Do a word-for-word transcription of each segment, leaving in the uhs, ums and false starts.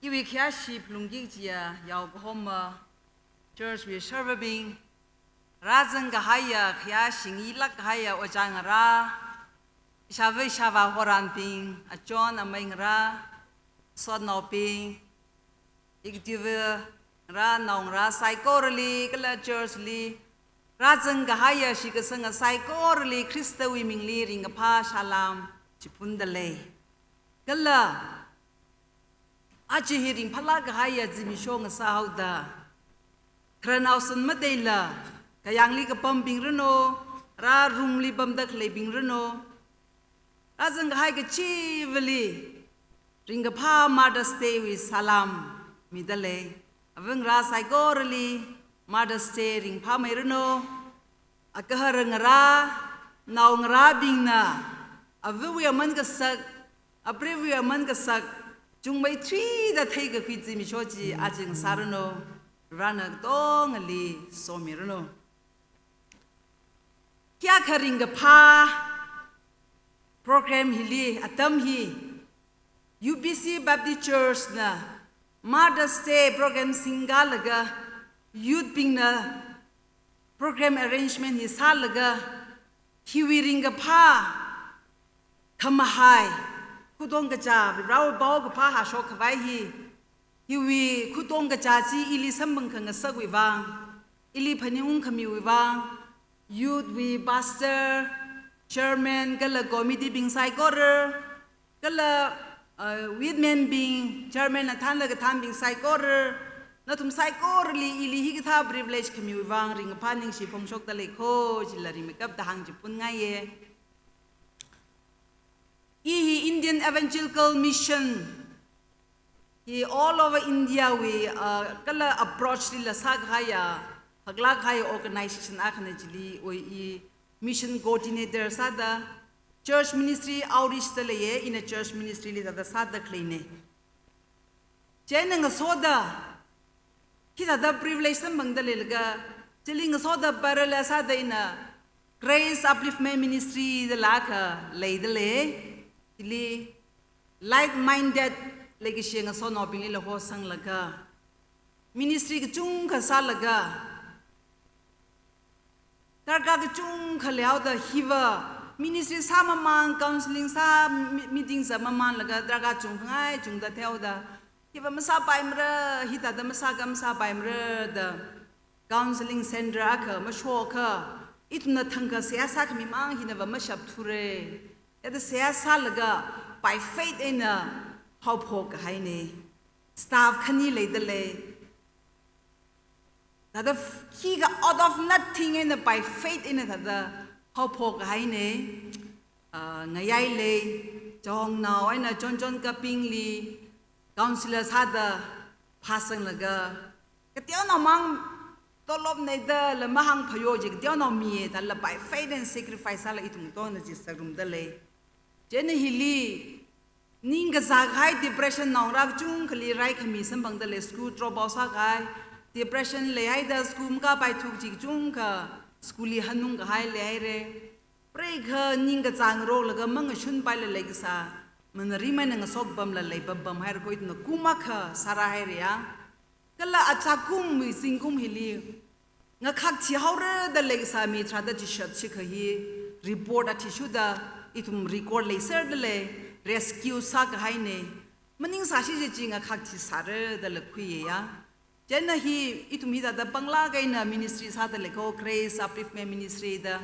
Iwui khayāshi phalungki kajiya yao kahoma church wui sharvabing, rāzang kahaiya khayāshi ngilāk kahaiya ojā ngarā, ishāva ishāvā horanbing, achon amei ngarā, sotnaobing, ikativa ngarā, naongarā saikorali, kala church li rāzang kahaiya shitkasanga saikorali Khristawui mingli ringkaphā salām chiphunda lei. Kala aja hi ringphālāk kahaiya zimiksho ngasāhaoda, khararnaosan mateila, kayāngli kapambing ranu, rā room li pamda khaleibing ranu, rāzang kahai kachivali ringkaphā Mother's Day wui salām mida lei. Ava ngarā saikorali Mother's Day ringphāmei ranu. Agahara ngarā, naongarābingna avawui aman kasak, apreivawui aman kasak chungmeithuida theikakhui zimiksho chi aja ngasāranu. Varena katongali somi ranu. Kayākha ringkaphā program hili, atam hi U B C Baptist Church na Mother's Day program singkalaga, youth bingna program arrangement hi sālaga, hiwui ringkaphā khamahai, khuitong kachā, Varewui paokaphā hāshok khavai hi, hiwui khuitong kachā chi ili samphang khangasakwui vang, ili phaningung khamiwui vang, youth wui pastor, chairman, kala committee bing saikora, kala, uh, women bing, chairman na thānla kathānbing saikora, nathum saikorali ili hikathā privilege khamiwui vang ringkaphā ningshi phongshokda lei kho, chila rimeikapta hāngchiphunngaiya. I hi Indian Evangelical Mission hi all over India wui, uh, kala approach lila sākahaiya, haklāk kahai organization akhana. Chili oi i mission coordinator sāda, church ministry outreach da leiya, ina church ministry li thāda sāda khaleina. Chieina ngasoda, hithāda privilege samphangda leilaga, chili ngasoda parallel sāda ina Grace Upliftment Ministry dala akha leida lei. Chili like-minded leikashi ngasotnaobinglila hosanglaga, ministry kachungkha sālaga, darkar kachungkha leihaoda, hiva ministry sāmamān, counselling sā, mi-, meeting sāmamānlaga darkar chungkhangai chungda theihaoda, hiva masāpaimara, hithāda masākha masāpaimara da counselling center akha mashokha, ithumna thangkha seihā sākhami mang hinava mashapthura. Hithāda seihā sālaga by faith eina haophok kahaina. Staff khani leida lei. Thāda f-, khikha out of nothing eina by faith eina thāda haophok kahaina. Ah, ngayai lei, chongnao eina chonchon kapingli counselor sāda phāsanglaga, kateonaomang tolop neida la mahāngphayo chi, kateonao miya dala by faith and sacrifice sāla ithum tongna chi sārumda lei. Chieina hili ningkazā kahai depression naongarā kachungkhali raikhami samphangda lei, school drop out sākahai, depression leihaida school makāpaithu kaji kachungkha, school li hanung kahai leihaira. Preikha ningkazā ngaroklaga mangashunpaila leikasā, mana rimeina ngasokpamla leipapamhaira kho, ithumna kum akha sārāhaira ya. Kala achākumwui zingkum hili ngakhak thihaora da leikasā mi tharāda chishat shikha hi report athishurda ithum record leiserda lei, rescue sākahaina. Maningsāsi chi chi ngakhak thisāra dala khuiya ya. Chieina hi ithum hithāda panglāk eina ministry sāda lei kho, Grace Upliftment Ministry da.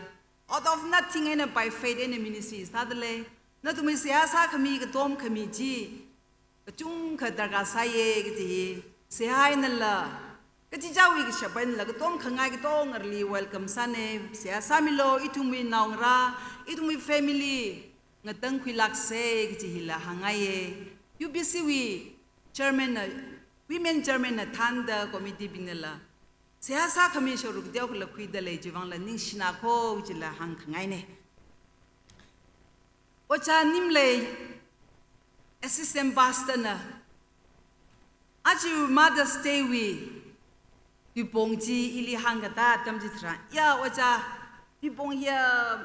Out of nothing eina by faith eina ministry sāda lei. Nathumwui seihā sākhami, katomkhami chi kachungkha darkar sāya kaji hi seihā einala, kachichāwui kashap einala, katomkhangai katongali welcome sāna. Seihā sāmilu, ithumwui naongarā, ithumwui family ngatangkhuilāksa kaji hila hāngngaiya. U B C wui chairman na, women chairman na thānda committee bingnala seihā sākhami sharuk teokhala khuida lei, chivangla ningshina kho kajila hāngkhangaina. Ojā Nimlei, assistant pastor na, aja Mother's Day wui tuipong chi ili hāngkatā atam chitharan, ya ojā, tuipong hiya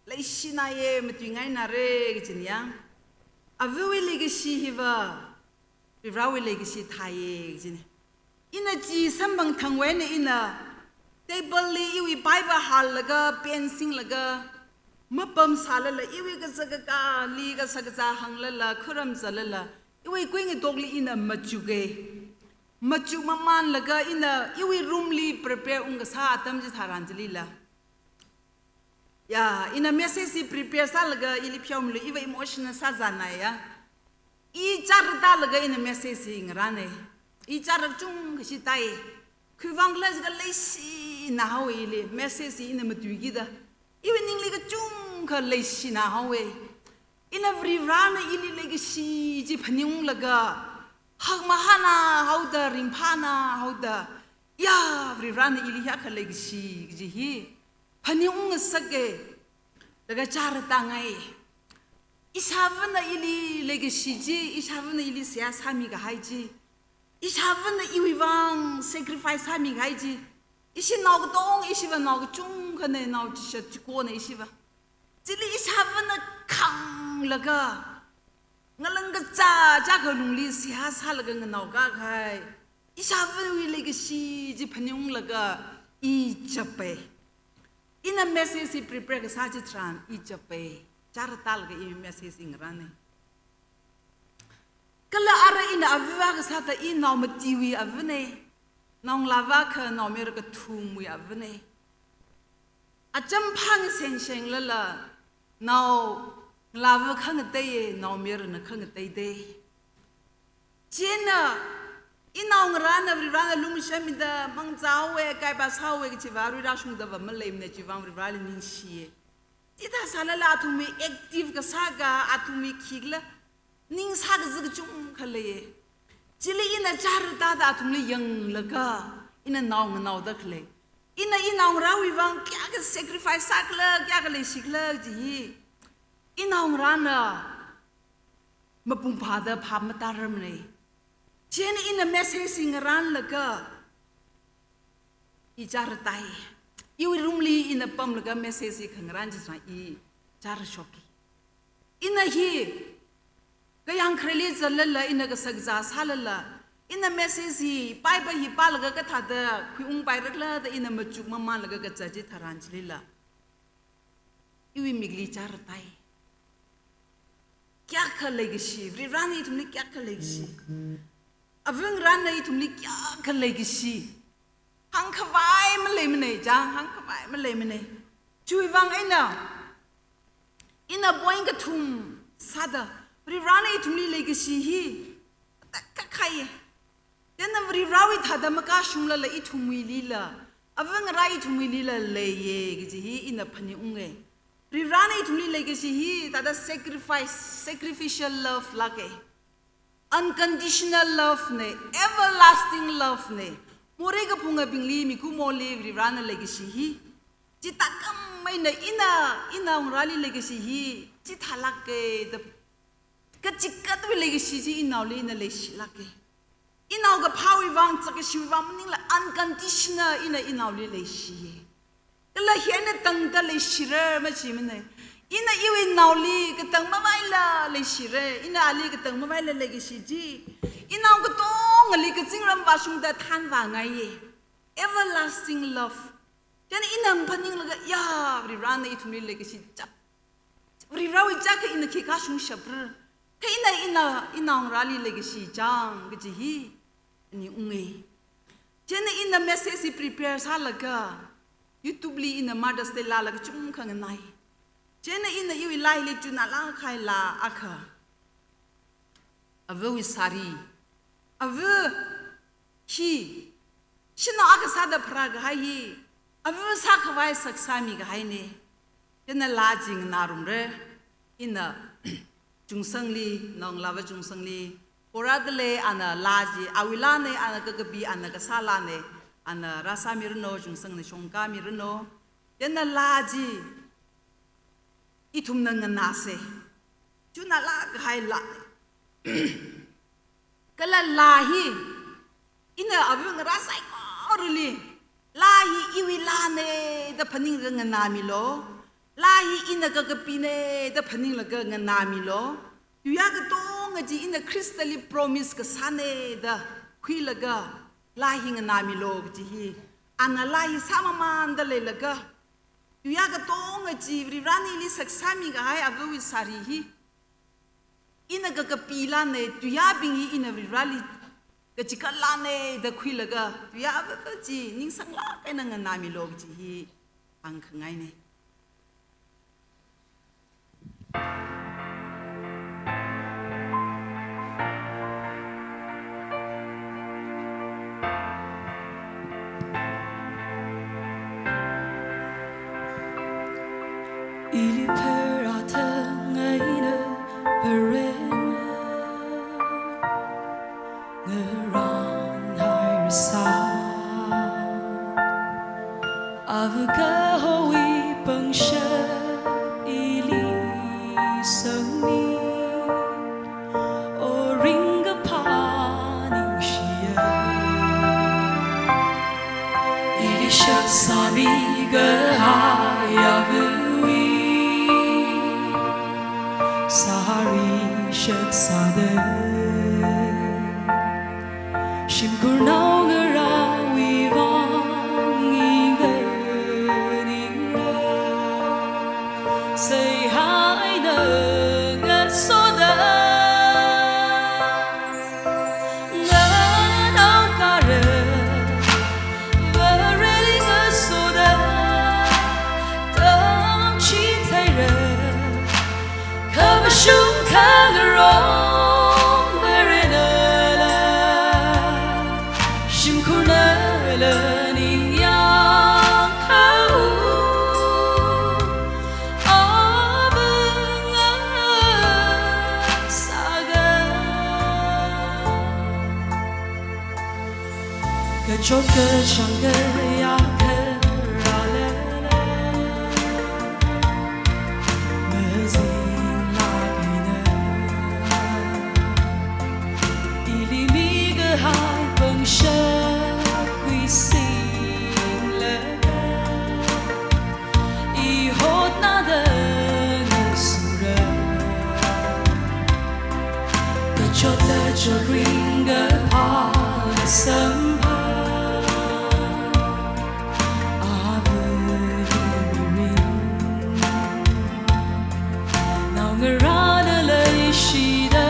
leishinaye, matuingainare kajina ya. Avawui leikashi hiva Varivarawui leikashi thāiya kajina. Ina chi samphang thangwui eina ina table li iwui Bible hānlaga, pen singlaga, mapam sālala, iwui kazā kakāli kashak kazā hānglala, khuram zālala, iwui kuingatokli ina machuka. Machuk mamanlaga ina iwui room li prepare ungkasā atam chitharan chilila, ya, ina message hi prepare sālaga ili pheomilu, iva emotional sāzanai ya. I chara tālaga ina message hi ngarāna. I chara kachungkha shitai. Khiwuivang khala jiakha leishina haowa ili, message hi ina matuikida. Iwui ningli kachungkha leishina haowa. Ina Varivarana ili leikashi chi phaningunglaga, hakmahāna haoda, ringphāna haoda, ya, Varivarana ili hiyākha leikashi kaji hi phaningungngasaka, laga chara tāngai. Ishāvana ili leikashi chi, ishāvana ili seihā sāmikahai chi, ishāvana iwui vang sacrifice sāmikahai chi, ishi nao katonga, ishiva nao kachungkhana, nao chishat chikona ishiva. Chili ishāvana khanglaga, ngalang kachā chākha lungli seihā sālaga nganaokahai ishāvawui leikashi chi phaningunglaga i chapa. Ina message hi prepare kasā chitharan i chapa. Chara tālaga i message hi ngarāna. Kala ara ina ava akha sāda, i nao matiwui avana. Naongalāva akha, naomayara kathumwui avana. Acham phang sengsenglala, naongalāva khangateiya, naomayarana khangateida. Chieina, inaongarāna Varivarana lumashanmida, mangzā haowa, kaipa sāhaowa kajiva arui rāshungdava maleimana, chiwuivang Varivarali ningshiya. Chithā sālala athumwui active kasā akha, athumwui khikhala, ning sākazā kachungkha leiya. Chili ina chara tāda athumli yanglaga, ina nao nganaoda khalei. Ina inaongarāwui vang kayākha sacrifice sākhala, kayākha leishikhala chi hi inaongarāna mapung phāda phap matāramana. Chieina ina message hi ngarānlaga i chara tai. Iwui room li ina pamlaga message hi khangarān chitharan i chara shoki. Ina hi kayāng khareli zatlala, ina kashak kazā sālala, ina message hi, Bible hi pālaga kathāda khuiungpairakhala da ina machuk mamanlaga kazā chitharan chilila, iwui mikli chara tai. Kayākha leikashi, Varivarana ithumli kayākha leikashi. Avangarāna ithumli kayākha leikashi. Hāngkhavai maleimana, chang, hāngkhavai maleimana. Chiwuivang eina, ina point kathum sāda, Varivarana ithumli leikashi hi kakhaiya. Chieina Varivarawui thāda makashunglala ithumwuilila, avangarā ithumwuilila leiya kaji hi ina phaningunga. Varivarana ithumli leikashi hi thāda sacrifice, sacrificial love lāka. Unconditional love na, everlasting love na. Morei kaphungabingli, mikumoli Varivarana leikashi hi chithākhamei eina, ina, inaongarāli leikashi hi chithālāka da, kachikatwui leikashi chi inaoli ina leishilāka. Inao kaphāwui vang, zakkashiwui vang maningla unconditional ina inaoli leishiya. Kala hi eina tangda leishira machimana. Ina iwui naoli katang mavaila leishira, ina ali katang mavaila leikashi chi, inao katongali kazingram vāshungda thanvāngaiya. Everlasting love. Chieina ina phaninglaga, ya, Varivarana ithumli leikashi chap, Varivarawui chākha ina khi kashungshapra, kha ina, ina, inaongarāli leikashi chang kaji hi ningunga. Chieina ina message hi prepare sālaga, YouTube li ina Mother's Day laalaga kachungkha nganai. Chieina ina iwui laili chunala kahai laa akha, avawui sari. Ava hi shanao akha sāda pharākahai hi, ava sākhavai sak sāmikahaina. Chieina laa chi nganārumra. Ina Chungsangli, naongalāva Chungsangli porādalei, ana laa chi awui laana, ana kakapi, ana kasā laana, ana rāsāmiranu, Chungsangna shongkamiranu. Chieina laa chi ithumna nganāsa. Chunala kahai laa. Kala laa hi, ina avangarā saikorali, laa hi iwui laana da phaninglaga nganāmilu. Laa hi ina kakapina da phaninglaga nganāmilu. Yuya katong katonga chi ina Khristali promise kasāna da khuilaga laa hi nganāmilu kaji hi. Ana laa hi sāmamānda leilaga, tuiya katonga chi Varivarana ili saksāmi kahai avawui sari hi ina kakapi laana, tuiyabing hi ina Varivarali kachikat laana da khuilaga, tuiya ava chi ningsanglāk eina nganāmilu kaji hi hāngkhangaina. Ili pharathang eina pharena ngaranhaira sā. Ava kahowui pangshap ili sangmi, o ringkaphā ningshiya. Ili shakzāmi kahai avawui sari shakzāda, shimkhur naongarāwui vang i nganingra, seihā eina ngasoda, nganaokara Vareli ngasoda, tamchitheira. Khamashung khangarong Varenala, shimkhurnala ningyāng haowa, ava ngasāga. Kachot kachāng kayā kharālala, mazinglāk eina ili mikahai pangshap khuisinglaga, i hotnada ngasura. Kachot kachot ringkaphā sampha, ava hi mirin naongarāna leishida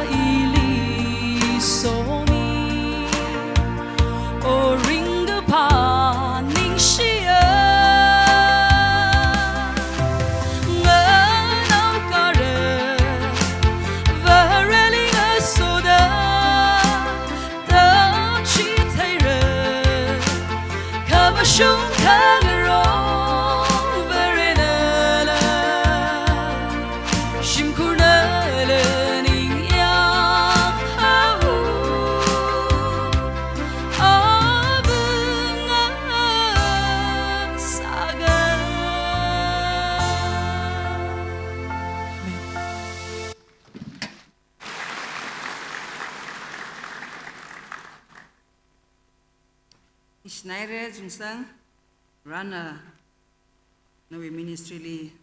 ili somi, o ringkaphā ningshiya. Nganaokara Vareli ngasoda, tamchitheira. Khamashung khangarong Varenala, shimkhurnala ningyāng haowa, ava ngasāga. Amen. Ishinaire Chungsang, Varena nawui ministry li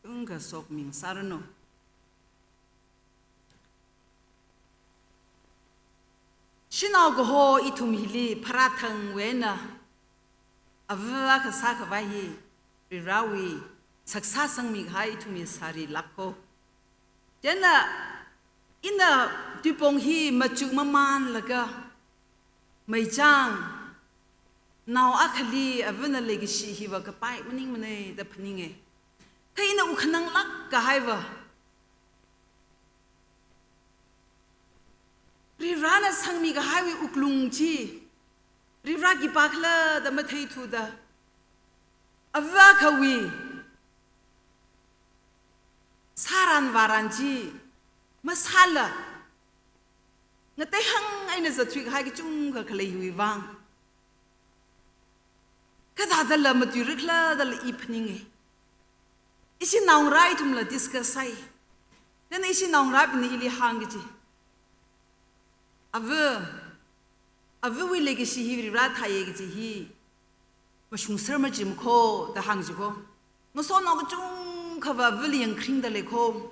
tungkha sokhami ngasāranu. Shanao kaho ithum hili pharathangwui eina ava akha sākhavai hi Varivarawui saksā sangmi kahai ithumwui sārilāk haowa. Chieina ina tuipong hi machuk mamānlaga, meichāng nao akhali avana leikashi hiva kapai maningmana da phaninga. Kha ina wukhananglāk kahaiva, Varivarana sangmi kahaiwui wuklung chi Varivara khipākhala da matheithuda, ava akhawui sāran vāran chi masāla, ngateihang eina zatthui kahai kachungkha khalei hiwui vang, kathādala matuirakhala dala i phaninga. Ishi naongarā ithumla discuss sāi. Chieina ishi naongarābingna ili hāng kaji, ava, avawui leikashi hi Varivara thāya kaji hi mashungser majimkho da hāng jikho. Ngasonao kachungkhava avali yangkharingda leikho.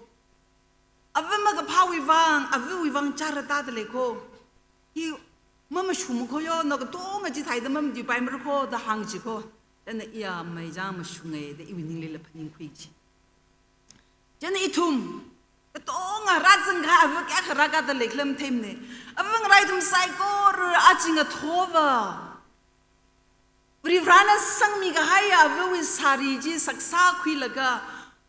Ava makaphāwui vang, avawui vang chara tāda lei kho. Hi mamashung kho yo, na katonga chithāda mamatipaimara kho da hāngchi kho. Chieina iya mei chang mashunga da iwui ninglila phaningkhui chi. Chieina ithum katonga rāzangkha ava kayākha rākada lei khala matheimana. Ava ngarā ithum saikora achi ngathāva Varivarana sangmikahai avawui sari chi saksā khuilaga,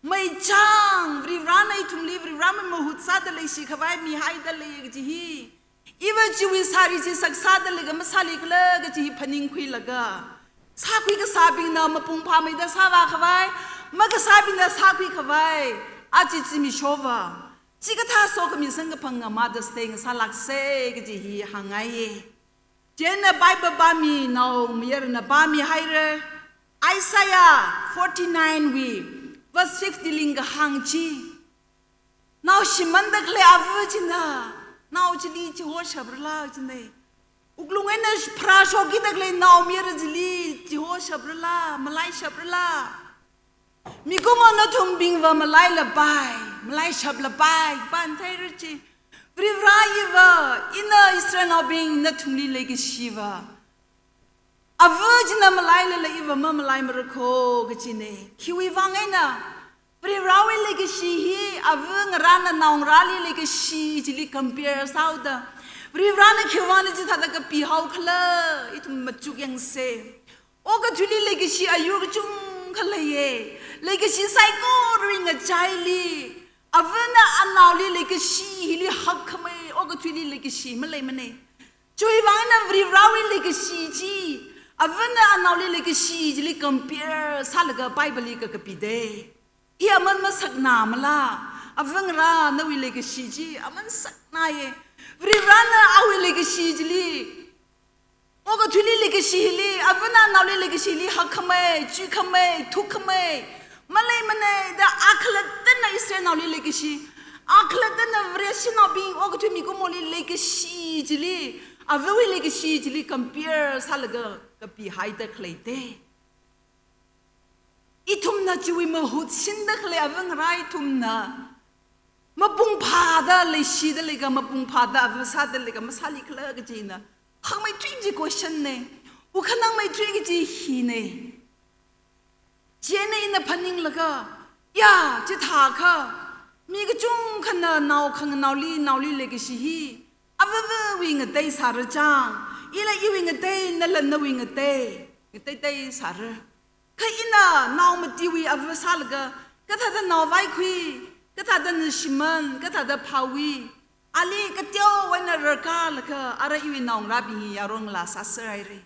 mei chang Varivarana ithumli, Varivaramei mahut sāda leishi khavai mihaida lei kaji hi. Iva chiwui sari chi saksāda leiga masāli khala kaji hi phaningkhuilaga, sākhui kasābingna mapung phāmeida sāvā khavai, makasābingna sākhui khavai, achi zimikshova chikathā sokhami samkaphanga Mother's Day ngasālāksa kaji hi hāngngaiya. Chieina Bible pāmi naomayarana pāmihaira. Isaiah forty-nine wui verse fifty li kahāng chi. Nao shimānda khalei ava china nao chili chihoshapra la jina. Wuklung eina pharāshokida khalei naomayara chili chihoshapra la, malaishapra la. Mikumo nathumbingva malailapai, malaishaplapai, pan theira chi. Varivara iva, ina Israelnaobing nathumli leikashiva ava china malailala iva mamalaimara kho kajina. Khiwui vang eina, Varivarawui leikashi hi ava ngarāna naongarāli leikashi chili compare sāhaoda, Varivarana khiwui vangna chithāda kapihao khala, ithum machuk yangsa. Okathuili leikashi ayur kachungkha leiya. Leikashi saikorawui ngachaili, avana anaoli leikashi hili hakkhamei okathuili leikashi maleimana. Chiwui vang eina Varivarawui leikashi chi, avana anaoli leikashi chili compare sālaga Bible li kakapi dei. I aman masakna mala, ava ngarā nawui leikashi chi aman saknaya. Varivarana awui leikashi chili, okathuili leikashi hili, avana anaoli leikashi hili hakkhamei, chuikhamei, thukkhamei maleimana da, akhalattana Israelnaoli leikashi, akhalattana Vareshinaobing okathui mikumoli leikashi chili, avawui leikashi chili compare sālaga kapihaida khalei dei. Ithumna chiwui mahut shinda khalei ava ngarā ithumna mapung phāda leishida leiga, mapung phāda ava sāda leiga masāli khala kajina hāngmeithui chi question na. Wukhanangmeithui kaji hina. Chieina ina phaninglaga, ya, chithākha mi kachungkhana nao khanganaoli, naoli leikashi hi avavawui ngatei sāra chang, ila iwui ngatei, nala nawui ngatei, ngateitei sāra. Kha ina nao matiwui ava sālaga, kathāda nao vaikhui, kathāda na shimān, kathāda phāwui, ali kateowa eina rarkālaga, ara iwui naongarābing hi yaron ngalā sāserhaira.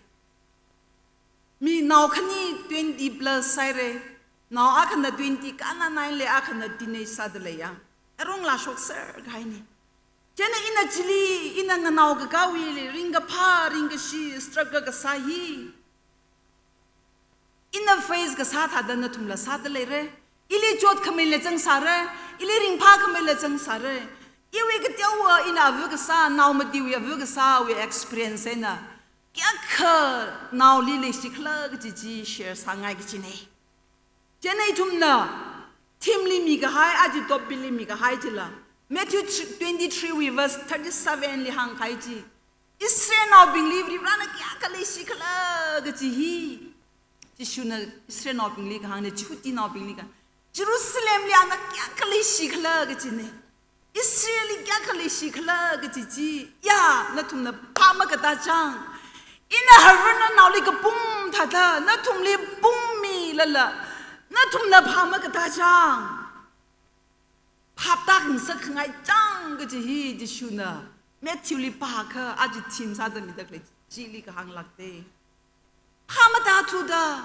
Mi nao khani twenty plus sāhaira, nao akhana twenty kānānai lei, akhana teenage sāda leiya. Yaron ngalā shokser kahaina. Chieina ina chili, ina nganao kakāwuili ringkaphā, ringkashi, struggle kasā hi ina face kasā thāda nathumla sāda leira. Ili chotkhamaila zangsāra, ili ringphākhamaila zangsāra. Iwui kateowa ina ava kasā, nao matiwui ava kasāwui experience eina kayākha naoli leishi khala kaji chi share sāngai kajina. Chieina ithumna theme li mikahai, aja topic li mikahai chila, Matthew twenty-three wui verse thirty-seven li hāngkahai chi, Israelnaobingli Varivarana kayākha leishi khala kaji hi. Jishuna Israelnaobingli kahāngna, Jihudinaobingli kahāng, Jerusalemli ana kayākha leishi khala kajina. Israelli kayākha leishi khala kaji chi, ya, nathumna phā makatā chang. Ina Varena naoli kapum thāda nathumli pummilala, nathumna phā makatā chang. Phaptākhangasak khangai chang kaji hi Jishuna Matthewli pākha aja theme sāda mida khalei chili kahānglāk dei. Phā matāthuda,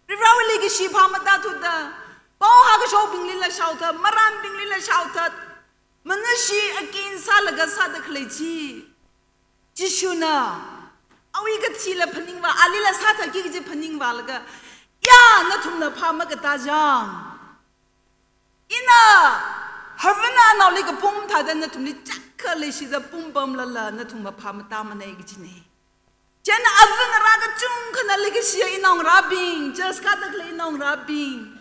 Varivarawui leikashi phā matāthuda, paohā kashaobinglila shaothat, marānbinglila shaothat, manashi again sālaga sāda khalei chi, Jishuna awui kathila phaningvā, alila sāthaki kaji phaningvālaga, ya, nathumna phā makatā chang. Ina Varena anaoli kapum thāda nathumli chākha leishida pumpamlala nathumva phā matāmana kajina. Chieina ava ngarā kachungkhana leikashiya inaongarābing, church kāda khalei inaongarābing,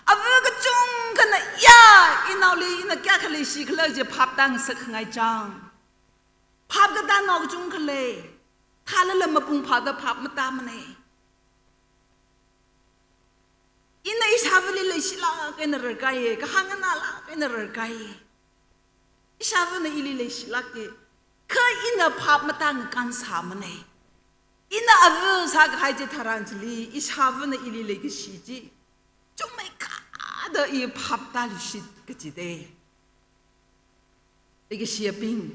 ava kachung Kachungkhana ya, inaoli ina kayākha leishikhala chi phap tāngasakkhangai chang. Phap katā nao kachungkha lei. Thālala mapung phāda phap matāmanei. Ina ishāvali leishilāk eina rarkāye, kahāng nganālāk eina rarkāye. Ishāvana ili leishilāke. Kha ina phap matāngakān sāmanei. Ina ava sākahai chitharan chili, ishāvana ili leikashi chi chungmeikāda i phap tāluishit kachidei. Leikashiyabing,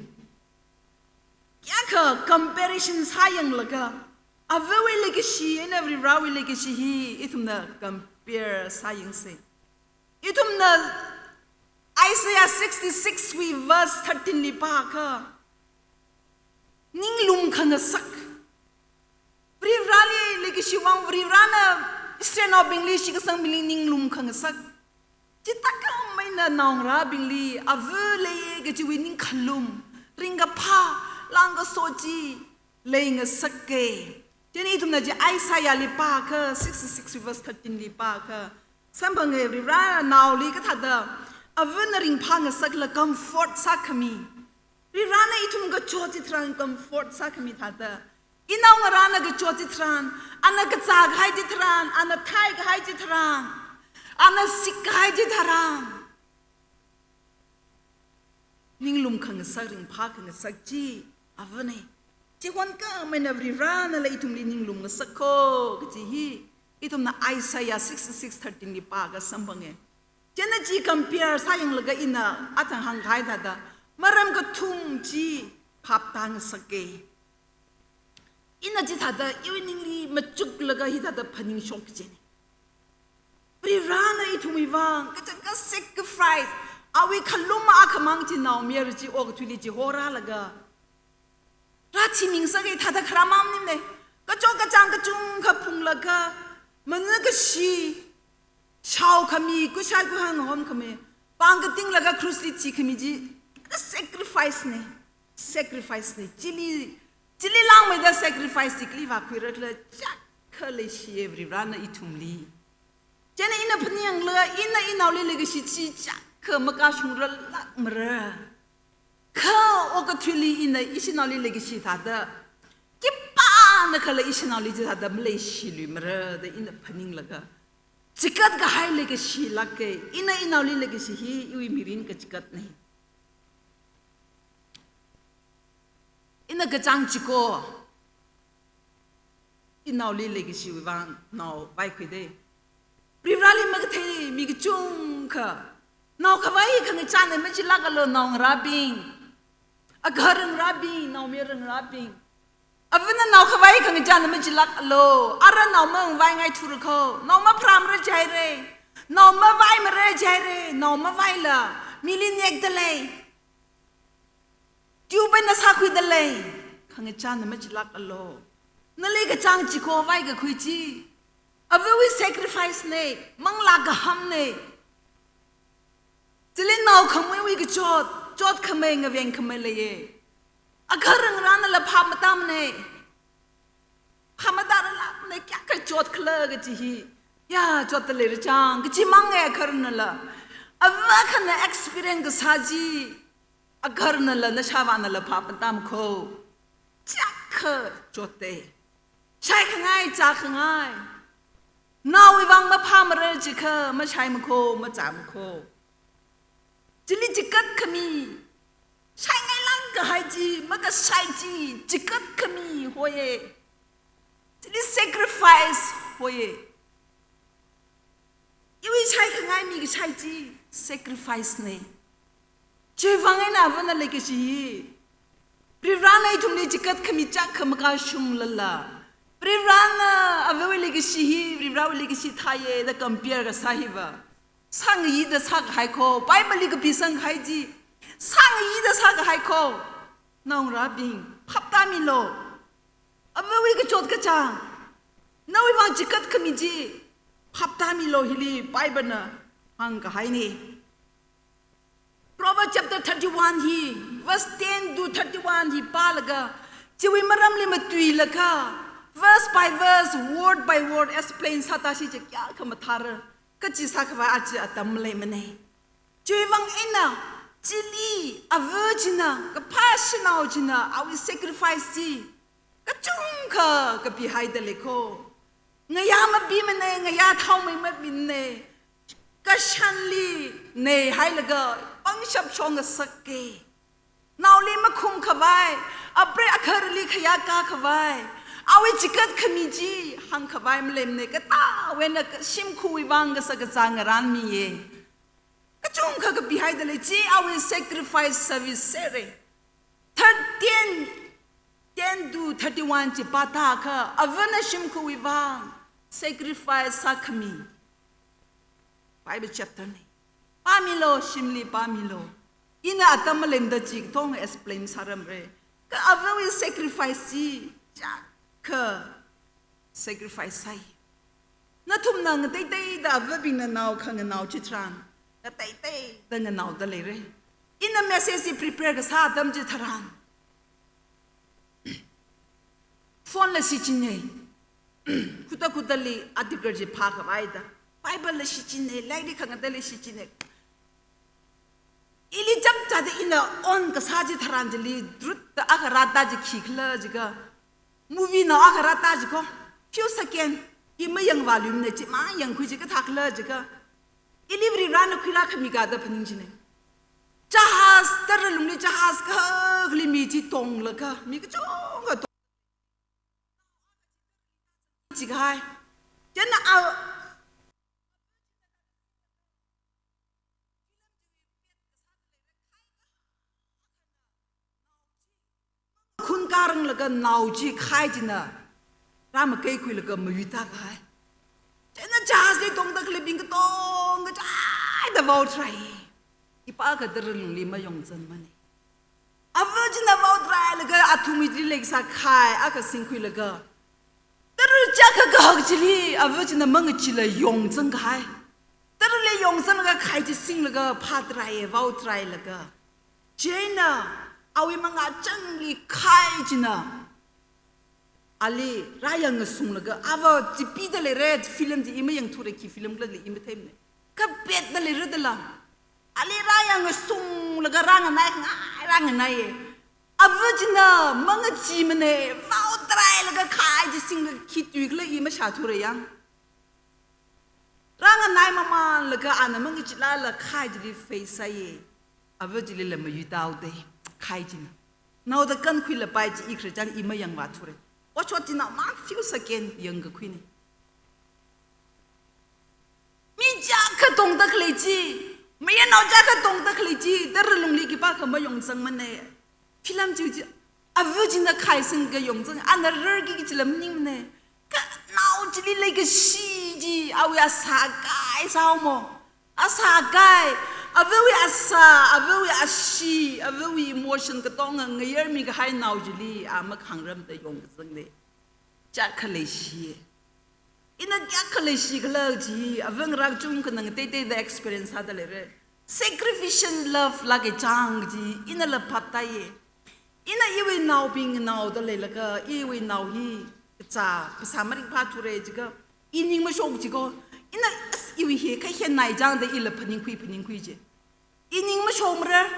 kayākha comparison sāyanglaga, avawui leikashi eina Varivarawui leikashi hi ithumna compare sāyangsa. Ithumna Isaiah sixty-six wui verse thirteen li pākha, ninglum khangasak. Varivarali leikashi vang, Varivarana Israelnaobingli, shitkasangbingli ninglum khangasak. Chithākhameina naongarābingli ava leiye kachiwui ningkhalum, ringkaphā, lāngkaso chi leingasaka. Chieina ithumna chi Isaiah li pākha, sixty-six verse thirteen li pākha, samphanga, Varivaranaoli kathāda avana ringphāngasakla comfort sākhami. Varivarana ithum kachot chitharan comfort sākhami thāda, inaongarāna kachot chitharan, ana kazā kahai chitharan, ana thai kahai chitharan, ana sik kahai chitharan, ninglum khangasak, ringphā khangasak chi avanei. Chihon khameina Varivaranala ithumli ninglum ngasakko kachi hi ithumna Isaiah sixty-six thirteen li pākha samphanga. Chieina chi compare sāyanglaga ina athang hāngkahai thāda, maram kathum chi phap tāngasaka. Ina chithāda iwui ningli machuklaga hithāda phaningshok kajinei. Varivarana ithumwui vang kachangkhat sacrifice, awui khalum akhamang chi naomayara chi okathuili chihorālaga rāthimingsaka thāda kharam maningmanei. Kachot kachāng kachungkha phunglaga, manā kashi shaokhami, kushai kuihān homkhami, pāng katinglaga cross li thikhami chi, the sacrifice nei, sacrifice nei. Chili, chili langmeida sacrifice chi kali vākhuirakhala, chiyākha leishiya Varivarana ithumli. Chieina ina phaninglaga, ina inaoli leikashi chi chiyākha makashungrarlākmara. Kha okathuili ina ishinaoli leikashi thāda, khipānakhala ishinaoli chithāda maleishiluimara da ina phaninglaga, chikat kahai leikashilāka. Ina inaoli leikashi hi iwui mirin kachikatnei. Ina kachāng chiko, inaoli leikashiwui vang nao vaikhuidei. Varivarali makathei mi kachungkha, nao khavai khangachāna machilākalu naongarābing, agahar ngarābing, naomayara ngarābing. Avana nao khavai khangachāna machilākalu, ara nao mangavaingaithura kho, nao mapharāmara jihaira, nao mavaimara jihaira, nao mavaila mili nekdalei, tube na sākhuidalei, khangachāna machilākalu. Nali kachāng chiko vaikakhui chi, avawui sacrifice nei, manglā kahamnei. Chili nao khamuiwui kachot, chotkhamei ngavengkhamei leiya. Agahar ngaranala phap matāmanei. Phap matāranglākmanei, kayākha chotkhala kachi hi. Ya, chotdalei rachang, kachimang e agaharnala. Ava akhana experience kasā chi, agaharnala nashāvānala phap matāma kho. Chiyākha chotdei. Shaikhangai, zākhangai. Naowui vang maphāmara jikha, mashaimakho, mazāmakho. Chili chikatkhami, shaingailāk kahai chi, makashai chi, chikatkhami hoiya. Chili sacrifice hoiya. Iwui shaikhangai mikashai chi, sacrifice nei. Chiwui vang eina avana leikashi hi, Varivarana ithumli chikatkhami chiyākha makashunglala, Varivarana avawui leikashi hi Varivarawui leikashi thāya da compare kasā hiva, sāngayida sākahai kho. Bible li kapisangkahai chi, sāngayida sākahai kho. Naongarābing, phap tāmilu. Avawui kachot kachāng, nawui vang chikatkhami chi phap tāmilu, hili Bible na hāngkahainei. Proverbs chapter thirty-one hi, verse ten to thirty-one hi pālaga, chiwui maramli matuilaga, verse by verse, word by word explain sātāsi chi kayākha mathāra. Tachi sākhavai achi atam maleimana. Chiwuivang eina, chili, ava china, kaphā shanao china, awui sacrifice chi, kachungkha kapihaida leiko. Ngayā mapimana, ngayā thaomei mapimana, kashanli neihailaga, pangshap shongasakke. Naoli makhumkhavai, apre akharli khayākā khavai, awui chikat khami chi hāngkhavai maleimana, katāwui eina ka shimkhurwui vang kasā kazā ngarānmiya. Kachungkha kapihaida lei chi, awui sacrifice service sere. Thirteen, ten to thirty-one chi pātakha, avana shimkhurwui vang sacrifice sākhami Bible chapter na. Pāmilu, shimli pāmilu. Ina atam maleimada chi katonga explain sāramra. Kha avawui sacrifice chi, chiyākha sacrifice sāi. Nathumna ngateiteida avabingna nao khanganao chitharan, ngateiteida nganaoda leira. Ina message chi prepare kasā atam chitharan, phone la shichinei. Khuta khutali article chi phākhavaida, Bible la shichinei, lairik khangateila shichinei. Ili chapchāda ina on kasā chitharan chili, drut da akha rātā chi khikhala jiakha, movie nao akha rātā jiko, few second, i mayangvāluimana, chimang yangkhui chi kathākhala jiakha, ili Varivarana khuirākhami kajida phaningchinei. Jahaz, tara lungli jahaz kakhali mi chi tonglaga, mi kachungkha tong chi kahai. Chieina a khun karanglaga nao chi khai china rāmakeikhuilaga mayuita kahai. Chieina jahazli tongda khaleibing katonga chaida vaothrai. Ipā akha tara lungli mayongzanmana. Ava china vaotrailaga athumwuili leikasā khai akha singkhuilaga, tara chiyākha kahak chili ava china mangachila yongzang kahai. Tarali yongzanglaga khai chi singlaga phātraiya, vaotrailaga. Chieina awui mangāchangli khai china ali rāyangngasunglaga, ava chi pida leira, film chi i mayangthura, khi film khalali i matheimana. Kapetda leira dala. Ali rāyangngasunglaga rānganai, ngai rānganaiya. Ava china mangachimana, vaotrailaga khai chi singlaga khi tuikhala i mashāthura yang. Rānganai mamanlaga ana mangachilala khai chili face sāya. Ava chilila mayuitaoda, khai china. Naoda kankhuilapai chi i khararchan i mayangvāthura. Otshot china mang few second yangkakhuina. Mi chiyākha tongda khalei chi, mayarnao chiyākha tongda khalei chi, tara lungli khipākha mayongzangmana. Film chi chi, ava china khai singlaga yongzang, ana rarki kachila maningmana. Kha nao chili leikashi chi, awui asā kai sāhaomo. Asā kai, avawui asā, avawui ashee, avawui emotion katonga ngayarmi kahai nao chili, a makhangramda yongzangna. Chiyākha leishiya. Ina kayākha leishikhala chi, ava ngarā kachungkhana ngateiteida experience sāda leira. Sacrificial love lākachang chi, inala phaptāya. Ina iwui naobing naoda leilaga, iwui nao hi, kazā, phasā maringphāthura jiakha, i ning mashok jiko. Ina, as, iwui hi, kha hennai changda ila phaningkhui, phaningkhui ji. I ning mashokmara.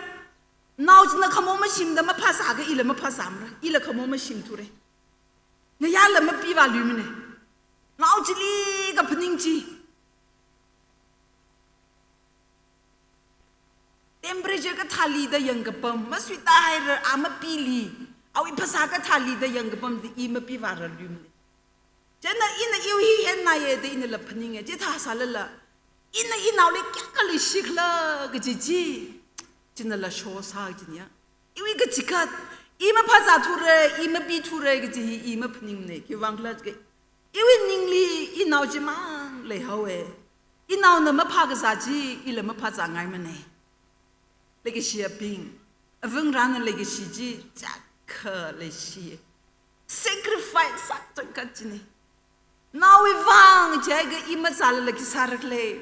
Nao china khamo mashimda maphāzākha ila maphāzāmara. Ila khamo mashimthura. Ngayāla mapivāluimana. Nao chili kaphaning chi. Temperature kathālida yangkapam, masuita haira a mapili. Awui phasā kathālida yangkapamda i mapivāraluimana. Chieina ina iwui hi hennaiya da inala phaninga, chithā sālala, ina inaoli kayākha leishikhala kaji chi, chinala shosā kajina. Iwui kachikat, i maphāzāthura, i mapithura kaji hi i maphaningmana, khiwuivang khala jiakha, iwui ningli inao chimang leihaowa. Inaona maphākazā chi, ila maphāzāngaimana. Leikashiyabing, avāngarāna leikashi chi chiyākha leishi. Sacrifice sāchangkhat china. Naowui vang jiakha i mazālala khi sārakhala.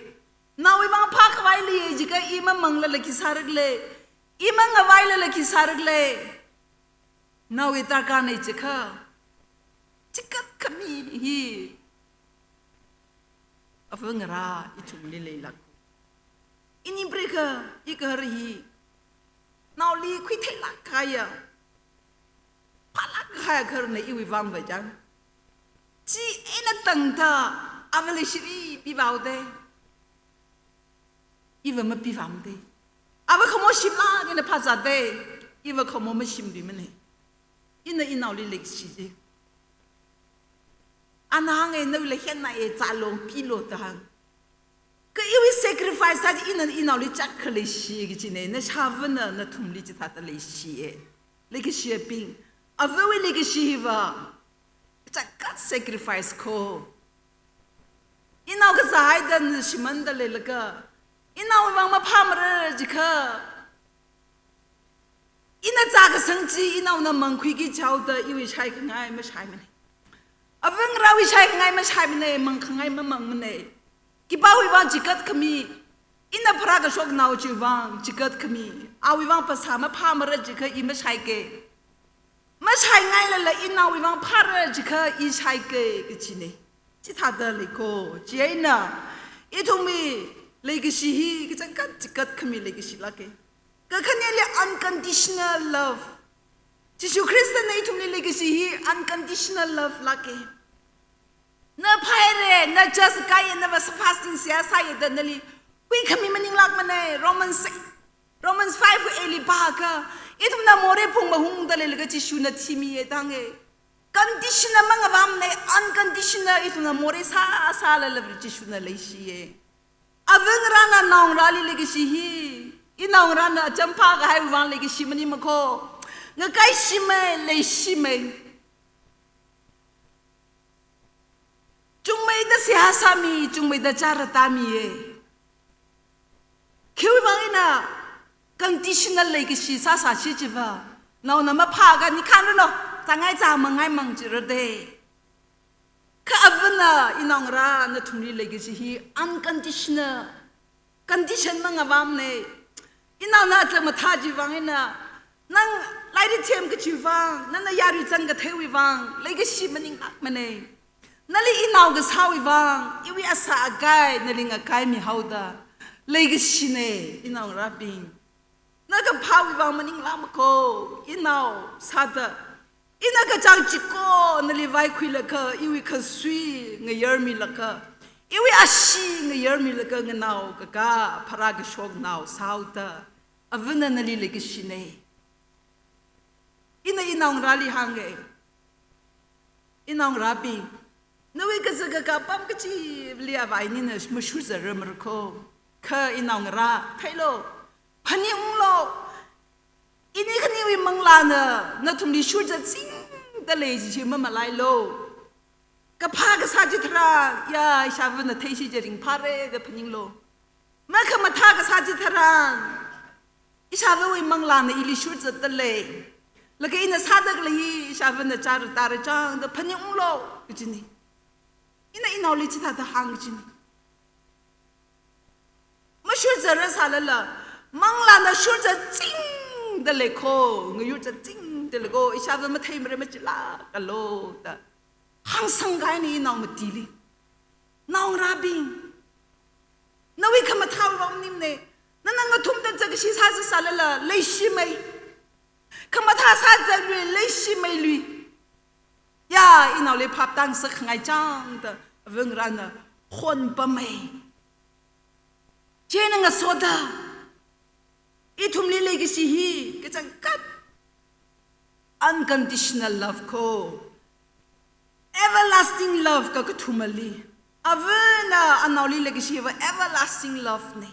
Naowui vang phākhavai leiya jiakha i mamanglala khi sārakhala. I mangavailala khi sārakhala. Naowui darkarna jiakha, chikat khami hi Avangarā ithumli leilāk. Ini prekha, igahar hi, naoli khuitheilāk kahaiya, phālāk kahaiya gaharna iwui vang vāchang. Chieina tangda, ava leishiri pivāhaoda, iva mapivāmada. Ava khamo shimlāk eina phāzāda, iva khamo mashimluimana. Ina inaoli leikashi chi. Ana hānga, nawuila hennāya, zālu, pilu da hānga. Kha iwui sacrifice sā chi ina inaoli chāk khaleishi kachina, nashāvana nathumli chithāda leishiya. Leikashiyabing, avawui leikashi hiva, chākhat sacrifice kho. Inao kazāhaida na shimānda leilaga, inaowui vang maphāmara jiakha, ina zākasang chi inaona mangkhuiki jihaoda iwui shaikhangai mashaimana. Avangarāwui shaikhangai mashaimana, mangkhangai mamangmana. Khipāwui vang chikat khami, ina pharākashok nao chiwui vang chikat khami, awui vang phasā maphāmara jiakha i mashaika. Mashaingailala inaowui vang phāra jiakha i shaika kachina. Chithāda lei kho, chieina ithumwui leikashi hi kachangkhat chikat khami leikashilāka. Kakhaneli unconditional love. Jishu Khristana ithumli leikashi hi unconditional love lāka. Na phāhaira, na church kāya, na va fasting seihā sāya da nali huikhami maninglākmana. Romans, Romans five eight li pākha, ithumna morei phung mahungda leilaga Jishuna thimiya da hānga. Conditional mangavāmana, unconditional ithumna morei sāsālala Jishuna leishiya. Avangarāna naongarāli leikashi hi, inaongarāna acham phākahaiwui vang leikashi maningma kho. Ngakaishimei, leishimei. Chungmeida seihā sāmi, chungmeida chara tāmiya. Khiwui vang eina conditional leikashi sāsāsi chiva, naona maphāakha nikhanranu, zāngai zāmangai mang chirada. Kha avana inaongarā nathumli leikashi hi unconditional, condition mangavāmana. Inaona acham mathā chiwui vang eina, nang lairik them kachiwui vang, nana yarui zangkatheiwui vang leikashi maninglākmana. Nali inao kasāwui vang, iwui asā akai nali ngakaimihaoda leikashina, inaongarābing. Na kaphāwui vang maninglākma kho, inao sāda. Ina kachāng chiko nali vaikhuilaga, iwui khasui ngayarmilaga, iwui ashee ngayarmilaga, nganao kakā pharākashok nao sāhaoda, avana nali leikashina. Ina inaongarāli hānga. Inaongarābing, nawui kazā kakā apam kachili avā inina mashurzatrar mara kho. Kha inaongarā, theilu, phaningunglu. Ini khaniwui manglāna nathumli shurzatchingda lei chi mamalailu. Kaphā kasā chitharan, ya, ishāvana theisi chi ringphāra da phaninglu. Makhamathā kasā chitharan, ishāvawui manglāna ili shurzatda lei. Laga ina sāda khalei hi ishāvana chara tāra chang da phaningunglu kachina. Ina inaoli chithāda hānga kachina. Mashurzatra sālala, manglāna shurzatchingda lei kho, ngayurchatchingda lei kho, ishāva matheimara machilākalu da hāngsangkahaina inao matili. Naongarābing, nawui khamathāwui vang maningmana. Nana ngathumda zakashi sāsa sālala, leishimei. Khamathā sāzalui, leishimeilui. Ya, inaoli phap tāngasakkhangai chang da, avangarāna honpamei. Chieina ngasoda, ithumli leikashi hi kachangkhat unconditional love kho, everlasting love kakathumali. Avana anaoli leikashi va everlasting love na.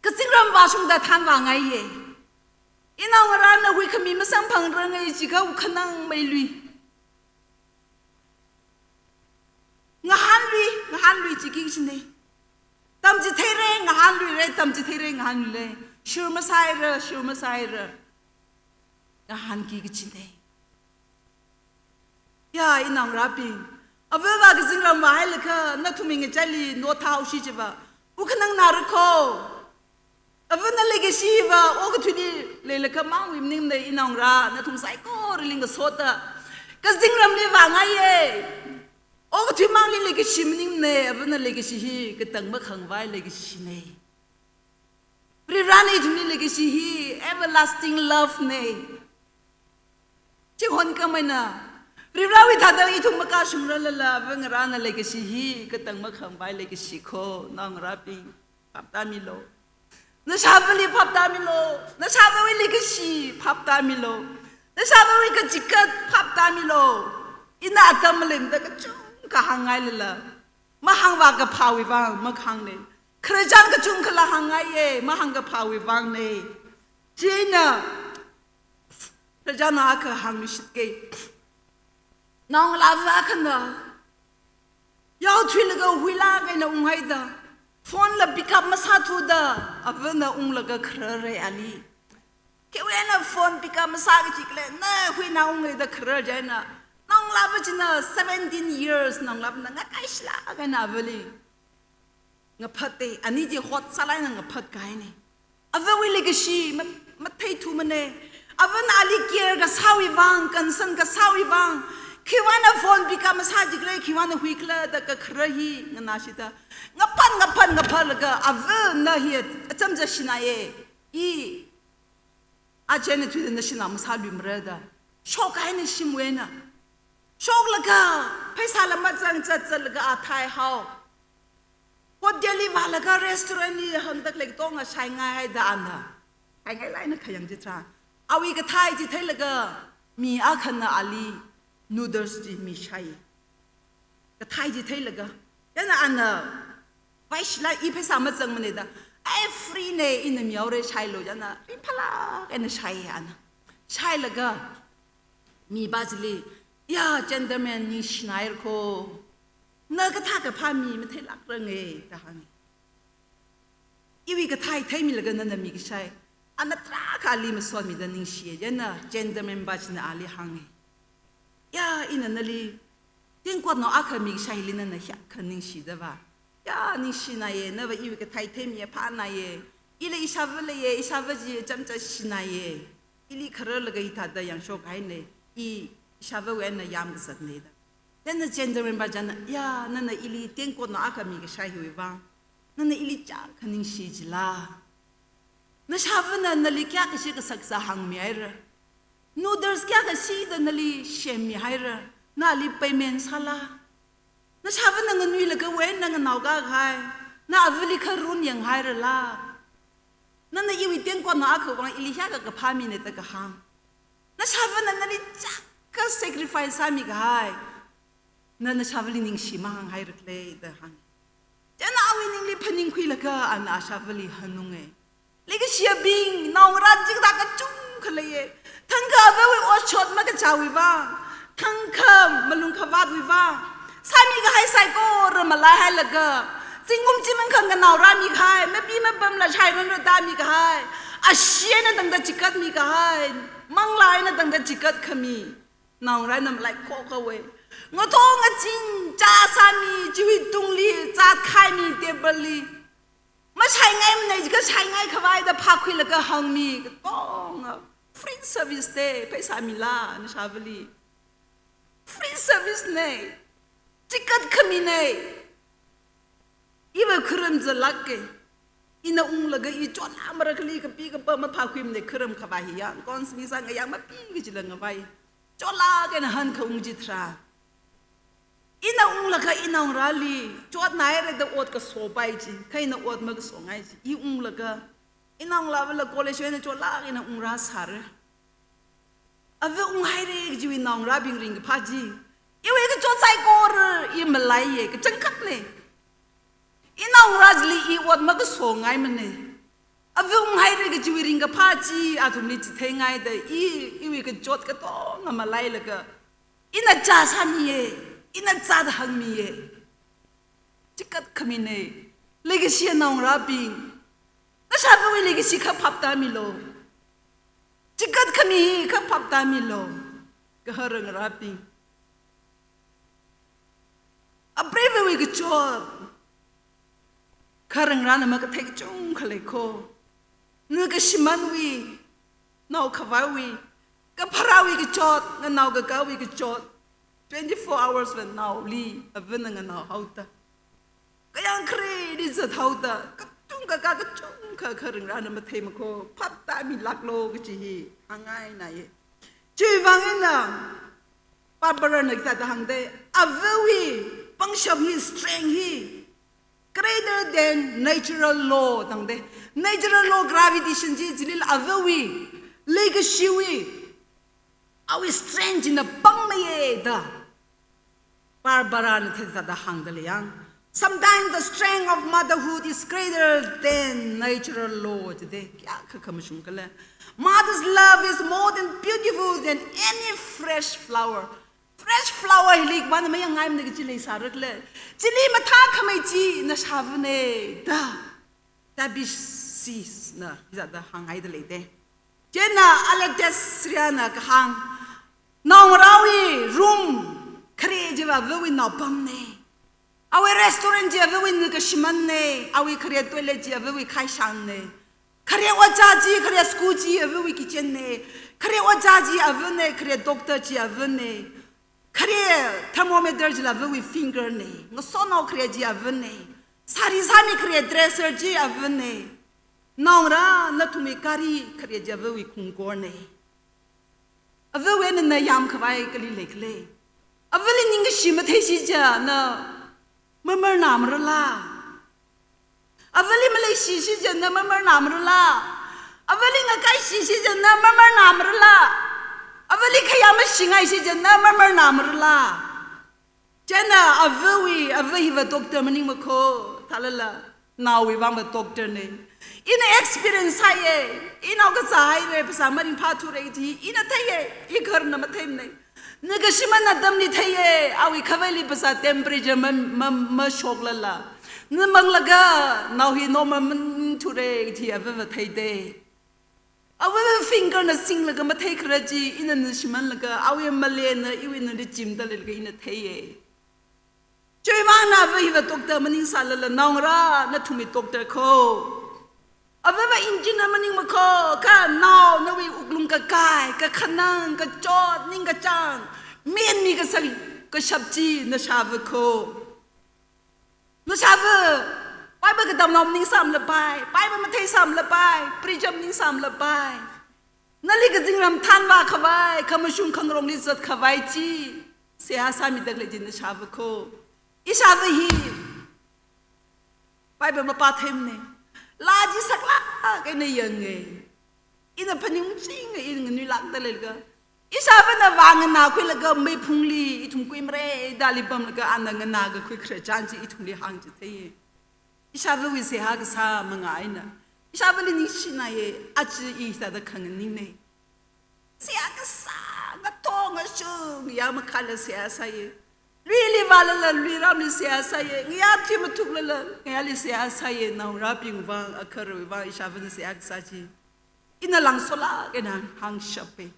Kazingram vāshungda thanvāngaiya. Inaongarāna huikhami masamphangranga jiakha wukhanangmeilui. Ngahānlui, ngahānlui jiki kachina. Tamchitheira, ngahānluira, tamchitheira, ngahānluira. Shur masāhaira, shur masāhaira. Ngahānki kachina. Ya, inaongarābing, avava kazingram vāhailaga, nathumwui ngachaili nothāhaosi chiva, wukhanangnara kho. Avana leikashi va okathuili leilaga mangwui maningmana. Inaongarā, nathum saikorali ngasoda kazingramli vāngaiya. Okathuimangli leikashi maningne, Avana leikashi hi katang makhangavai leikashine. Varivarana ithumli leikashi hi everlasting love ne. Chihon kamaina, Varivarawui thāda ithum makashungrarlala, Ava ngarāna leikashi hi katang makhangavai leikashi kho, naongarābing, phaptāmilu. Nashāvali phaptāmilu. Nashāvawui leikashi phaptāmilu. Nashāvawui kachikat phaptāmilu. Ina atam malemda kachungkha hāngngailala, mahāngvā kaphāwui vang makhāngne. Khararchan kachungkhala hāngngaiye, mahāng kaphāwui vangne. Chieina khararchan akha hāngmishitke. Naongalāva akhana yaothuilaga huilāk eina unghaida, phone la pick up masāthuda, Avana unglaga khararre ali. Khiwui eina phone pick up masā kaji khala, na huina unghaida kharar chieina, naongalāva china seventeen years naongalāvana ngakaishilāk eina Avali ngaphatte, ani chi hot sālāk eina ngaphatkahaine. Avawui leikashi ma-, matheithumane. Avana ali care kasāwui vang, concern kasāwui vang, khiwuivangna phone pick up masā kaji khala, khiwuivangna huikhala da kakharar hi nganāshida, ngaphat, ngaphat, ngaphatlaga, Ava na hi acham chāshinaye. I, aja eina thuida nashi nao masāluimara da shokkahaine shimwui eina. Shoklaga, pheisāla mazang, zat zatlaga athai hao, hotel li vālaga restaurant li hāngda khalei katonga shaingaihaida ana shaingailāk eina khayang chitharan, awui kathai chi theilaga mi akhana ali noodles chi mishai. Kathai chi theilaga, chieina ana, vaishilāk, i pheisā mazangmane da, ai, free ne, ina mihaore, shailu, chieina ringphālāk eina shai ana. Shailaga mipā chili, ya, gentleman, ningshinairakho. Na kathā kaphā mi matheilākrange da hānge. Iwui kathai theimilaga nana mikashai, ana tarākha ali masotmida ningshiye. Chieina gentleman pā china ali hānge. Ya, ina nali tengkotnao akha mikashaili nana hiyākha ningshida va. Ya, ningshinaiye, nava iwui kathai theimiya phānaiye. Ila ishāva leiye, ishāva chi acham chāshinaiye. Ili khararlaga hithāda yangshokkahaine. I ishāvawui eina yamkazatne da. Chieina gentleman pā china, ya, nana ili tengkotnao akha mikashai hiwui vang, nana ili chiyākha ningshi jila? Nashāvana nali kayākha shikha saksa hāngmihaira? Noodles kayākha shida nali semmihaira? Na ali payment sāla? Nashāvana nganuilagawui eina nganaokā kahai, na avali kharun yanghairala? Nana iwui tengkotnao akhawui vang ili hiyākha kaphā mine da kahāng. Nashāvana nali chiyākha sacrifice sāmikahai, na nashāvali ningshi mahānghaira khala da hānge. Chieina awui ningli phaningkhuilaga ana ashāvali hanunge. Leikashiyabing, naongarā chikathā kachungkha leiye. Thangkha avawui otshot makachāwui vang, thangkha malung khavātwui vang, sāmikahai saikora malaihailaga, zingkum chimang khanganao rāmikahai, mapi mapamla shairon rātāmikahai, ashee eina tangda chikatmikahai, manglā eina tangda chikatkhami naongarā eina malaikhokhaowe. Ngathor ngazin chā sāmi, chiwui tungli zātkhaimi, table li mashaingaimane jiakha shaingaikhavai da phākhuilaga hāngmi katonga free service te, pheisā mila nashāvali. Free service ne. Chikatkhamine. Iva kharam zalāke. Ina unglaga i chotlākmara kali kapi kapa maphākhuimane, kharam khavai hi yangkon smi sāngayang mapi kachila ngavai. Chotlāk eina hankha ung chitharan, ina unglaga inaongarāli chotnāhaira da ot kasopai chi, kha ina ot makasongai chi, i unglaga inaongalāvala college eina chotlāk eina ungrāsāra. Ava unghaira kajiwui naongarābing ringkaphā chi, iwui kachot saikora i malaiye, kachangkhatne. Inaongarā chili i ot makasongaimane. Ava unghaira kajiwui ringkaphā chi athumli chitheingaida i, iwui kachot katonga malailaga, ina chā sāmiye, ina zāt hāngmiye. Chikatkhamine. Leikashiya naongarābing, nashāvawui leikashi kha phaptāmilu. Chikatkhami hi kha phaptāmilu. Kha kharangarābing, apreivawui kachot kharangarāna makathei kachungkha leikho. Nana kashimanwui, naokhavaiwui, kapharāwui kachot, nganao kakāwui kachot, Twenty-four hours va naoli avana nganao haoda, kayāng khareli zat haoda, katung kakā kachungkha kharingrana matheimakho, phapta milāklo kachi hi hāngngainai. Chiwuivang eina Barbara na hithāda hāngda, avawui pangshap hi, strength hi greater than natural law da hāngda. Natural law, gravitation chi, chilila avawui leikashiwui, awui strength china pangmeiya da Barbara na hithāda hāngda lei yang. Sometimes the strength of motherhood is greater than natural law jida. Kayākha khamashung khala. Mother's love is more than beautiful than any fresh flower. Fresh flower hili khavāna mayangngaimana kachi leisāra khala. Chili mathākhamei chi nashāvana da Tabitha na hithāda hānghaida leida. Chieina Alexandria na kahāng, naongarāwui room khare chiva avawui naopamna. Awui restaurant chi avawui nikashimanna. Awui khare toilet chi avawui khaishangna. Khare ojā chi, khare school chi avawui kitchenna. Khare ojā chi avana, khare doctor chi avana. Khare thermometer chila avawui fingerna. Ngasotnao khare chi avana. Sari sāmi khare dresser chi avana. Naongarā, nathumwui gari khare chi avawui khungkorna. Avawui eina na yāmkhavai kali leikhala? Avali ningkashi matheisi chiakha na mamarnāmarala? Avali maleishishi chiakha na mamarnāmarala? Avali ngakaishishi chiakha na mamarnāmarala? Avali khayā mashingaisi chiakha na mamarnāmarala? Chieina avawui, ava hiva doctor maningmakho, thālala naowui vangva doctor na. Ina experience sāya, inao kazāhaira, phasā maringphāthura kaji ina theiya, igharna matheimana. Nikashiman atamli theiya, awui khavaili phasā temperature ma, ma, mashoklala, namanglaga nao hi normal maningthura kaji avava theida. Avava fingerna singlaga matheikharar chi ina nishimanlaga, awui malena iwui eina richimda leilaga ina theiya. Chiwuivangna ava hiva doctor maningsālala, naongarā, nathumwui doctor kho. Avava engineer maningmakho, kha nao nawui wuklung kakai, kakhanang, kachot, ningkachāng, mianmi kasā, kashap chi nashāva kho. Nashāva, Bible katamnao maningsāmalapai, Bible matheisāmalapai, preacher maningsāmalapai. Nali kazingram thanvākhavai, khamashung khangarongli zatkhavai chi seihā sāmida khalei chi nashāva kho. Ishāva hi Bible mapātheimana. Laa chi saklāk eina yanga. Ina phaningungchinga, ina nganuilākda leilaga, ishāvana vānganākhuilaga meiphungli ithum kuimara da ali pamlaga ana nganākakhui khararchan chi ithumli hāngchitheiya. Ishāvawui seihā kasā manga eina ishāvali ningshinaya, aja i hithāda khanganingna. Seihā kasā, ngathor ngashung, ngayā makhala seihā sāya. Luili vālala luiramli seihā sāya. Ngayā thui mathuklala ngayāli seihā sāya. Naongarābing vang, agaharawui vang ishāvana seihā kasā chi ina langsolāk eina hāngshapa.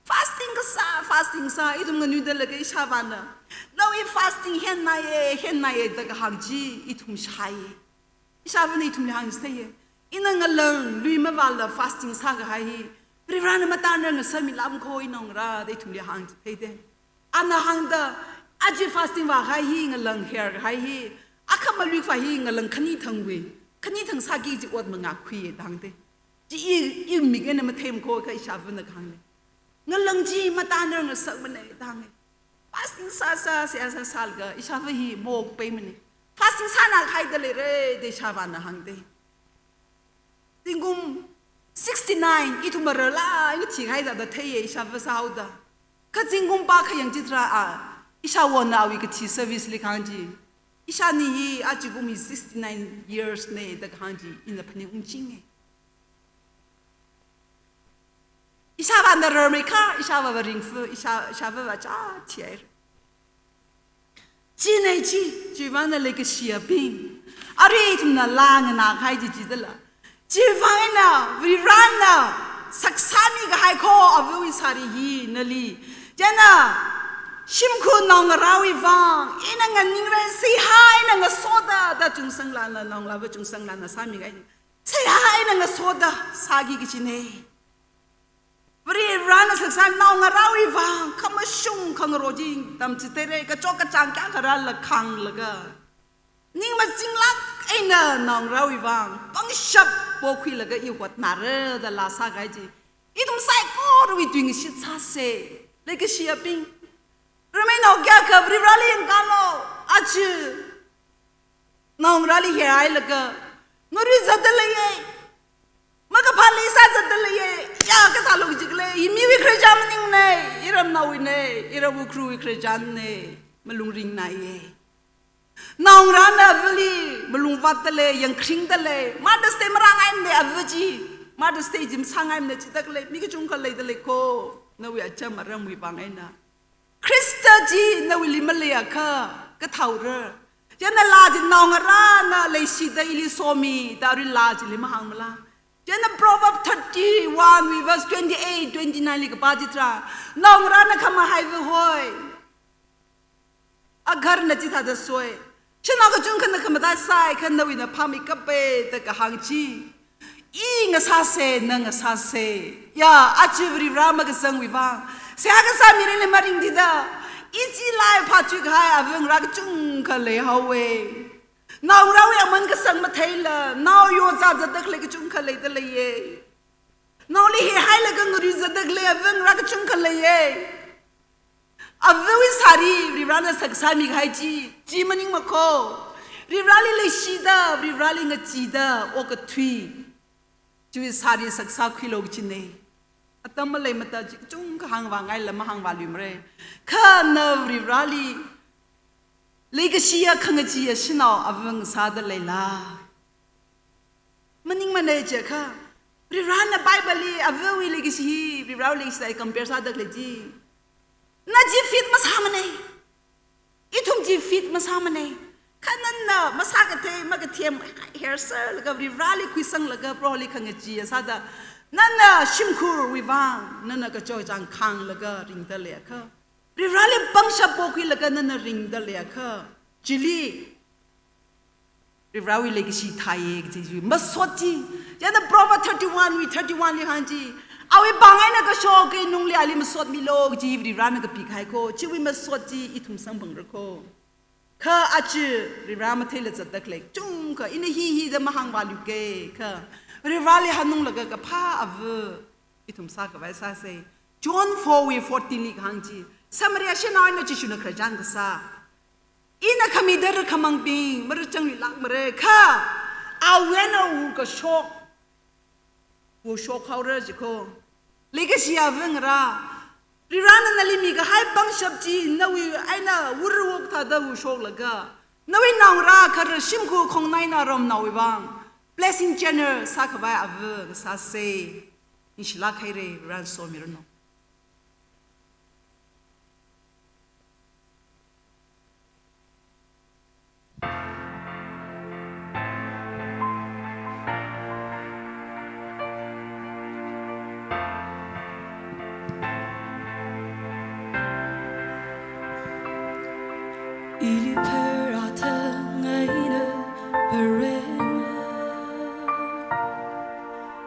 Fasting kasā, fasting sā, ithum nganuida leilaga ishāvāna, nawui fasting hennāya, hennāya da kahāng chi ithum shāya. Ishāvana ithumli hāngchitheiya. Ina ngalang lui mavāla fasting sākahai hi Varivarāna matanrarngasakmilākmakho, inaongarā da ithumli hāngchitheida. Ana hāngda, aja fasting vākahai hi, ngalang herkahai hi, akha maluikhavai hi ngalang khani thangwui, khani thang sāki kaji ot mangākhuiya da hāngda. Chi i, i mik eina matheimakho, kha ishāvana kahāngna. Ngalang chi matanrarngasakmana da hānga. Fasting sāsā, seihā sāsālaga ishāva hi mokpaimana. Fasting sānākahaida leira da ishāvāna hāngda. Zingkum sixty-nine, ithum marala, ina thikahaida da theiya ishāva sāhaoda. Kha zingkum pā khayang chitharan, ishāvāna awui kathi service li kahāng chi, ishāni hi ajakum hi sixty-nine years na da kahāng chi ina phaningungchinga. Ishāvāna rarmeikha, ishāvāva ringfa, ishā, ishāvāva chā thihaira. China chi, chiwuivangna leikashiyabing, arui ithumna laa nganākahai chi chidala, chiwuivang eina Varivarāna saksāmikahai kho avawui sari hi nali. Chieina shimkhur naongarāwui vang ina nganingra, seihā eina ngasoda da chungsanglāna, naongalāva chungsanglāna sāmikahai seihā eina ngasoda sāki kachina. Varivarāna sā naongarāwui vang khamashung khangarok chi tamchitheira, kachot kachāng kayākha rālaga khānglaga, ning mazinglāk eina naongarāwui vang pangshap pokhuilaga i hotnāra da laa sākahai chi, ithum saikorawui tuingashit sāsa. Leikashiyabing, rameina kayākha Varivarāli yangkālu. Aja naongarāli hihailaga, ngarui zatda leiya, makaphā leisā zatda leiya, ya kathālo jikhala, hi miwui khararchān maningmana, iramnaowuina, iram Ukhrulwui khararchānna, malung ringnāya. Naongarāna avali malung vātda lei, yangkharingda lei. Mother's Day marāngaimana ava chi, Mother's Day chi masāngaimana chithākha lei, mi kachungkha leida lei ko, nawui acham aramwui vang eina. Khrista chi nawuili maleiakha kathāora. Chieina laa chi naongarāna leishida ili somi da arui laa chili mahāngmala. Chieina Proverb thirty-one wui verse twenty-eight, twenty-nine li kapā chitharan, naongarāna khamahaiva hoi, agharna chithāda soi, shanao kachungkhana khamathā sāhaiakha nawuina phāmeikapa da kahāng chi, i ngasāsa, na ngasāsa. Ya, aja Varivarā makazangwui vang, seihā kasā mirinli maringtida, i chili phāthuikahai avangarā kachungkha leihaowa. Naongarāwui aman kasang matheila, nao yozā zatda khalei kachungkha leida leiya. Naoli hihailaga ngarui zatda khalei avangarā kachungkha leiya. Avawui sari Varivarāna sākasā mikahai chi, chi maningma ko. Varivarāli leishida, Varivarāli ngacheeda okathui, chiwui sari sākasā khuilu kachina. Atam maleimada chi kachungkha hāngvāngaila mahāngvāluimara. Kha na Varivarāli leikashiya khangacheeya shanao ava ngasāda leila? Maningmana jiakha, Varivarāna Bible li avawui leikashi hi Varivarāwui leikashida compare sāda khalei chi, na chi fit masāmana, ithum chi fit masāmana. Kha nana masākathei makathem hair style laga Varivarāli khuisanglaga Proholi khangacheeya sāda, nana shimkhurwui vang nana kachot kachāng khānglaga ringda leiakha, Varivarāli pangshap pokhuilaga nana ringda leiakha, chili Varivarāwui leikashi thāya kaji chi masot chi. Chieina Proverb thirty-one wui thirty-one li hāng chi, awui pāng eina kashok keinungli ali masotmilu kaji Varivarāna kapikahai ko, chiwui masot chi ithum samphangra ko. Kha aja Varivarā matheila zatda khalei kachungkha, ina hi hida mahāngvāluika, kha Varivarāli hanunglaga kaphā ava ithum sākhavai sāsa. John four wui fourteen li kahāng chi, Samaria shanao eina Jishuna khararchān kasā, ina khamida rakhamangbing marachangluilākmara, kha awui eina wukashok, wushok haora ji ko. Leikashiya avangarā, Varivarāna nali mikahai pangshap chi nawui eina wurwuk thāda wushoklaga, nawui naongarā kharar shimkhur khongnaina ramnaowui vang blessing channel sākhavai ava ngasāsa. Ningshilāk haira, Varivarāna somiranu. Ili pharathang eina phareng,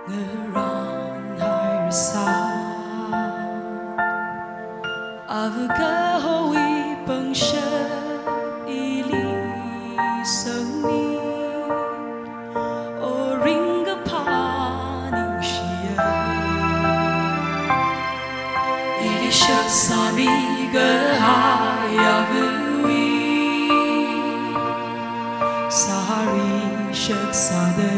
ngarān hairasā. Ava kahowui pangshap ili sangmi, o ringkaphā ningshiya. Ili shak sāmikahai avawui sari shak sāda,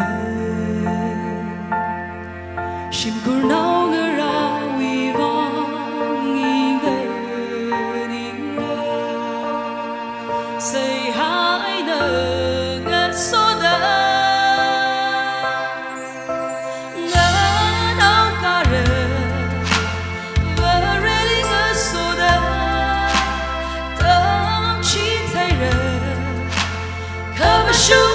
shimkhur naongarāwui vang i nganingra. Seihā eina ngasoda, nganaokara, Vareli ngasoda tamchitheira. Khamashung